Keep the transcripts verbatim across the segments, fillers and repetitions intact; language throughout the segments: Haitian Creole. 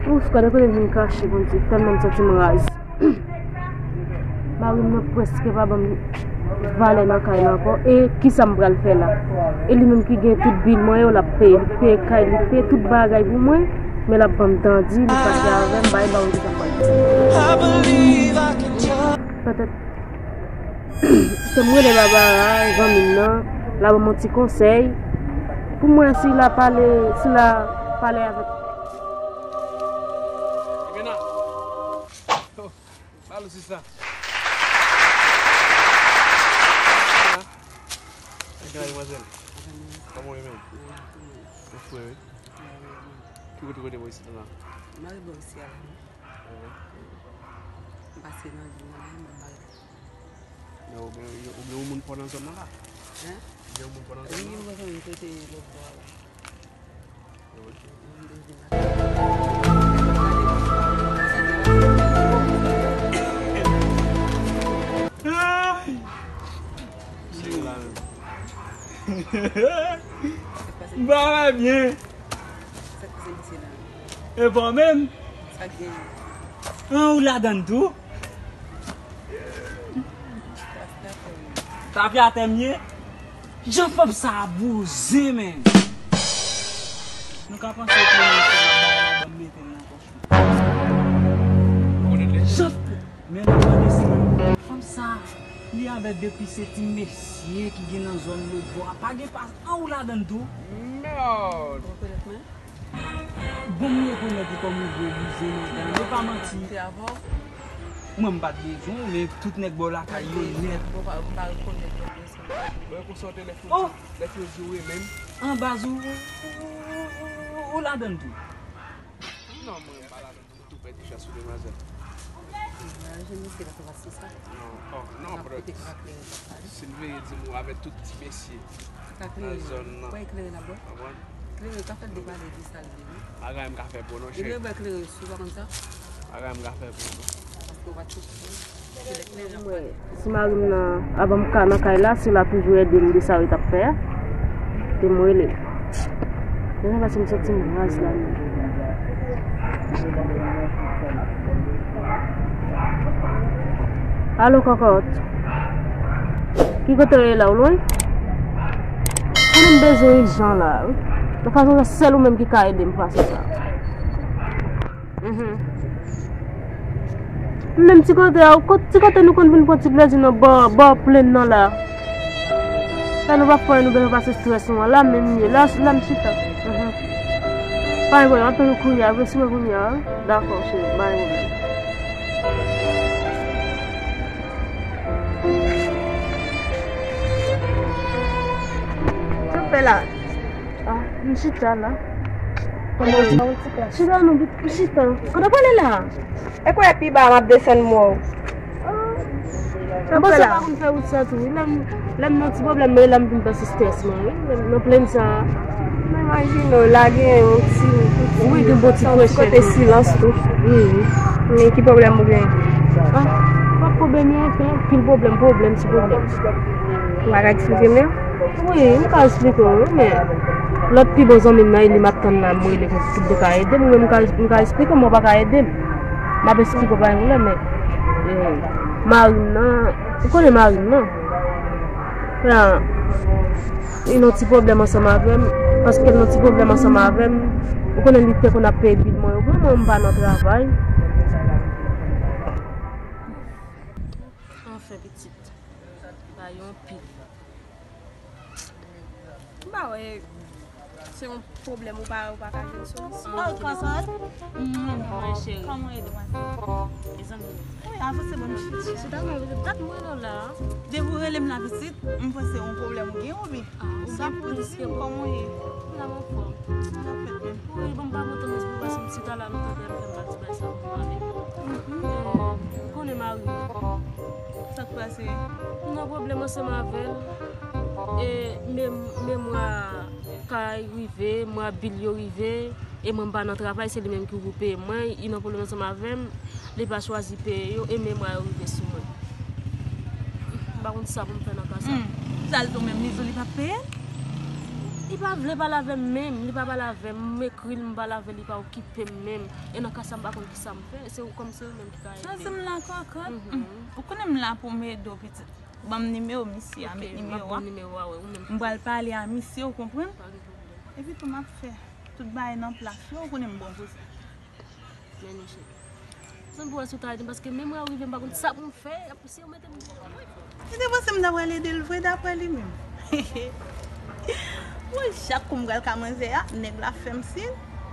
Ouf, gade kote m vin kache, Bondye, tèlman m santi m raz. Mari m nan prèske pa ban m valè nan kay la ankò. E kisa m pral fè la? E li menm ki gen tout bil mwen yo, l ap peye. Li peye kay, li peye tout bagay pou mwen, men l ap ban m dandi, li fache avè m, bay ba m kisa m pral fè. Petèt, se m rele Babara, zanmi m nan, l a ban m yon ti konsèy. Pou mwen, si l a pale, si l a pale avèk Alo, sista. Kòman w ye, madmwazèl? Kòman w ye menm? Ou fre, wi. Ki kote, kote bò isit la? M rive bò isit la, wi. M pase nan vil la, m pale. Men ou gen, ou gen yon moun pa w nan zòn nan la? Hein? Ou gen yon moun pa w nan zòn nan? Wi, mwen gen yon moun kote lòt bò a la. M pa wè byen. Sa k pase misye la? E pa w menm? Sa k genyen? An, ou ladann tou? Tapi atè m ye? Jan fanm sa a bouzen, men. Nou ka panse ke se nan bay la ban m mete l nan pòch mwen. Jan, men nou tande sa. Fanm sa a, li avè depi se ti mesye ki gen nan zòn lòt bò a. Pa gen pa, an, ou ladann tou? Mèd. Bon, m rekonèt ou kòm ou gwo bouzen, madanm. E pa manti. Mwen, m pa t bezwen w, men tout nèg bò lakay yo nèt. Mwen, konsa w te lè fouti, lè fouti ou e menm. An baz ou, ou, ou, ou, ou, ou ladann tou. Non, mwen, m pa ladann. Tou pèdi chans ou, demwazèl. Mwen, je me dis que la, se pa sa. Non, oh, non, bro. Si n veye di m ou avè tout ti mesye nan zòn nan. Klere, ka fè l depale de sa l vle, wi. Bagay m ka fè pou nou, cheri. Li vle wè klere sou, pa konn sa. Bagay m ka fè pou nou. Paske w pa t sou. Mwen, si mari m nan, avan m ka nan kay la, se la toujou ede m de sa yo t ap fè a. Te m rele. Deja pase m santi m raz la menm. Alo, kòkòt. Ki kote w ye la, ou lwen? Konnen m bezwen ijan la, wi. Nan fason sa, sèl ou menm ki ka ede m pase sa. Mhm. Menm ti kote a, kot-, ti kote nou konn vin pran ti plezi nan bò, bò plenn nan la. Sa nou pa fè, nou bezwen pase strès nou an. La menm m ye, la, la m chita. Mhm. Pa gen pwoblèm, m ap tann ou kounye a, resi mwen kounye a, wi. Dakò, cheri, pa gen pwoblèm. Sa w fè la? Ah, m chita la. Chita non, bit, chita. Kote w prale la? E kwè pi ba m ap desann mò w. Mwen panse w pa konn fè wout sa tou, wi. Lè m, lè m nan ti pwoblèm, men lè m vin pase strès mwen, wi. Lè m nan plenn sa. Mwen imajine w la gen yon ti, wi, gen bon ti yon ti kote silans tou. Wi, wi. Men ki pwoblèm ou gen? Ah, pa pwoblèm anfen, pil pwoblèm, pwoblèm, ti pwoblèm. Ou pa ka eksplike m li? Wi, m ka eksplike w, wi, men lòt pi bon zanmi m nan, e li m ap tann la, m rele pou, pou l te ka ede m, ou menm m ka, m ka eksplike w, men w pa ka ede m. M ap eksplike w pa gen pwoblèm, men, eh, mari m nan, ou konnen mari m nan. Kounye a, li nan ti pwoblèm ansanm avè m, paske l nan ti pwoblèm ansanm avè m, ou konnen li te konn ap peye bil mwen yo, pou mwen m pa nan travay. Anfen, pitit, bagay yo anpil. M pa wè se yon pwoblèm ou pa, ou pa ka jwenn solisyon. Oh, kòkòt. Mwen, mwen, cheri. Kòman w ye, demwazèl? Mezanmi. Wi, avanse, bon, m chita. Chita, mwen, dat mwen rele w la. Depi w rele m la, pitit, m panse yon pwoblèm ou gen, oubyen? Ah, ou gen plis ke mwen. Kòman w ye? M la, m anfòm. Sa k ap fèt menm? Wi, bon, m pa kontan, men se pou wè si m chita la, nou tande ap fè m mal ti bagay sa pou m ale. Mhm. Eh, ou konnen mari m. Sa k pase? M nan pwoblèm ansanm avè l. E men, men mwa kay rive, mwa bil yo rive, e mwen m pa nan travay, se li menm ki pou peye mwen, li nan pwoblèm ansanm avè m, li pa chwazi peye yo, e men mwa yo rive sou mwen. M pa konn sa pou m fè nan ka sa. Hmm. Sa l di w menm, li di w li p ap peye l? Li pa vle pale avè m menm, li pa pale avè m, m ekri l, m pale avè l, li pa okipe m menm. E nan ka sa, m pa konn ki sa m fè, se ou kòm se ou menm ki ka ede m. Zanmi m la kòkòt. Ou konnen m la pou m ede w pitit. Ban m nimewo misye a, met nimewo a. M pral pale a misye, ou konprann? Epi tou m ap fè tout bagay nan plas yo, ou konnen m bon pou sa. Men nou cheri. Zanmi pou wè si w ta ede m, paske menm mwen rive m pa konn sa pou m fè, epi si yo mete m deyò. Li te panse m ta pral ede l vre, daprè li menm. Mwen, chak kou m pral ka manzè a, nèg la fè m siy,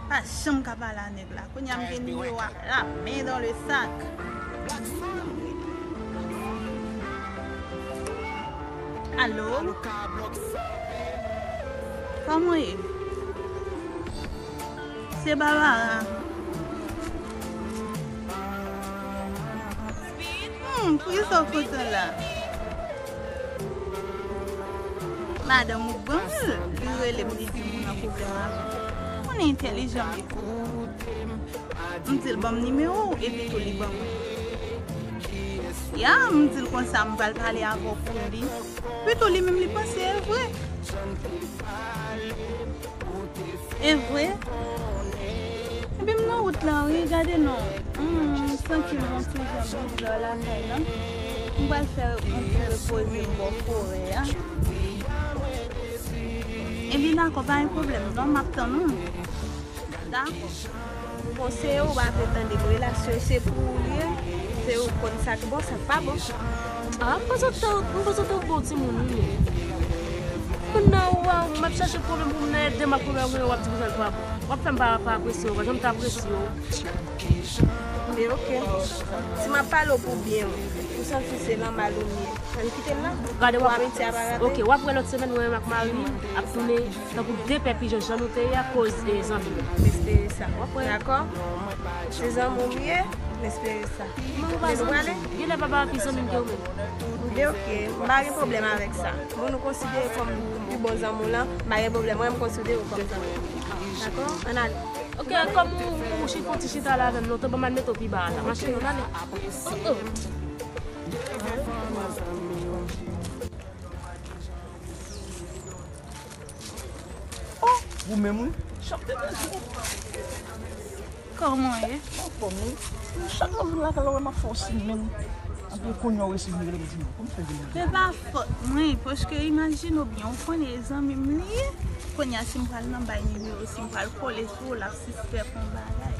pa janm ka pale a nèg la. Kounye a m gen nimewo a, la main dans le sac. Alo? Kòman w ye? Se Barbara. Hmm, poukisa w kontan la? Madanm ou ban m l, li rele m, li di m ou nan pwoblèm avè l. Moun entèlijan m ye. M di l ban m nimewo w, epi tou li ban mwen. Ya, m di l konsa, m pral pale avè w pou li. Epi tou li menm li panse e vre. E vre? Epi m nan wout lan wi, gade non. Hmm, m santi m yon ti jan bizar lakay lan. M pral fè yon ti repoze m bò forè a. Epi dakò, pa gen pwoblèm non, m ap tann ou. Dakò. Bon, se ou pa vle tande m, relasyon se pou ou li ye. Se ou konn sa k bon, sa k pa bon. Ah, m panse w te, m panse w te yon bon timoun wi, men. Moun nan ou a, m ap chache pwoblèm pou moun nan ede m ak pwoblèm mwen, w ap di konsa l pa bon. W ap fè m pa, pa apresye w, pa janm te apresye w. Men oke. Si m ap pale w pou byen, ou santi se nan mal ou m ye. Ann kite l la. Gade, w ap, pou Ayiti a pa rate. Oke, w ap wè lòt semèn, mwen menm ak mari m ap tounen tankou de pè pijan jan nou te ye a koz, e, zanmi m. M espere sa. W ap wè. Dakò? Se zanmi w m ye, m espere sa. Men ou pa zanmi m. Genlè papa pi zanmi m ke ou menm. Men oke, m pa gen pwoblèm avèk sa. Moun ou konsidere kòm pi bon zanmi w lan, m pa gen pwoblèm. Mwen, m konsidere w kòm zanmi m. Dakò? Ann ale. Oke, kòm ou, ou chita, ti chita la avè m lontan, ban m al mete w pi ba a la. Mache, ann ale. Oh, oh. Oh, ou menm wi. Chante bezwen. Kòman w ye? Anfòm wi. Chak jou m vin lakay la, w wè m ap fè w siy menm. Epi kounye a w resi vin rele m, di m, kòman w fè vin rele m? Se pa fòt mwen, paske imajine w byen, ou konnen e zanmi m li ye. Kounye a si m pral nan bay nimewo, si m pral kole sou ou, l ap sispèk yon bagay.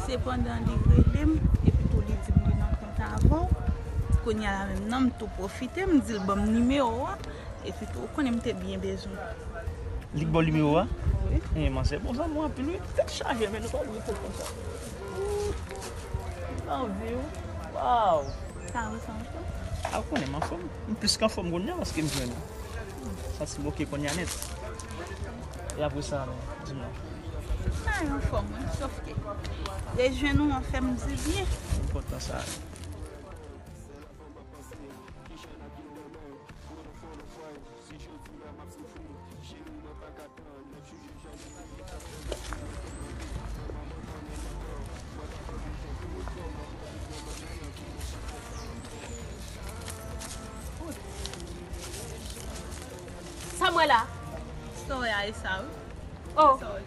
Sepandan li rele m, epi tou li di m li nan kont avè w. Kounye a la menm nan m tou pwofite, m di l ban m nimewo a. Epi tou, ou konnen m te byen bezwen. Li k ba w nimewo a? Wi. E, manzè bon zanmi w anpil wi. Tèt chaje, men nou pa oubli tèt konsa. Ooh, m anvi w. Waw. Sa w santi? A, ou konnen m anfòm. M plis k anfòm kounye a paske m jwenn ou. Santi m oke kounye a nèt. E apre sa, men, di m non. M pa anfòm, wi, sòf ke rejwenn ou an fè m dibyen. M kontan sa. Sa m wè la? Sa w wè a, e sa wi. Oh. Sa w wè.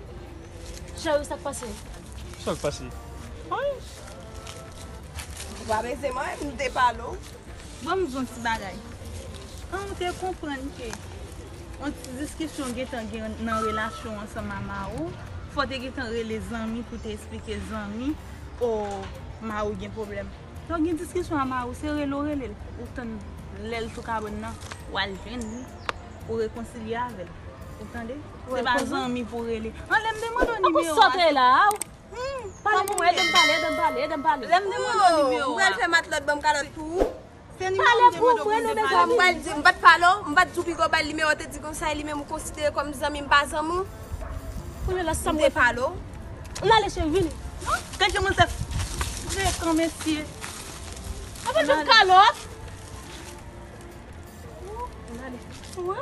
Cheri, sa k pase? Sa k pase? Anyen. Ou pa bezwen mwen, m te pale w. Ban m di w yon ti bagay. Kan w te konprann ke yon ti diskisyon gentan gen nan relasyon w ansanm a mari w, fò w te gentan rele zanmi pou te esplike zanmi, o, mari w gen pwoblèm. Lè w gen diskisyon a mari w, se rele w rele l. Ou tann lè l sou kabann nan, w al jwenn li, ou rekonsilye avè l. Ou tande? Se pa zanmi pou w rele. Anlè m te mande w nimewo a. An, kòman w sot la a? Hmm, pale pou mwen, ede m pale, ede m pale, ede m pale. Lè m te mande w nimewo a. Ou pral fè matlòt ban m kalòt pou ou? Se nimewo m te mande w pou m te pale. Ou pral di m pa t pale w, m pa t di w piga w ba l nimewo, te di konsa e li menm ou konsidere kòm zanmi m pa zanmi w? Kounye a la sa m te pale w. Ann ale cheri, vini. Gad jan manzè frekan mesye. Apa jwenn kalòt? Ann ale. Wè?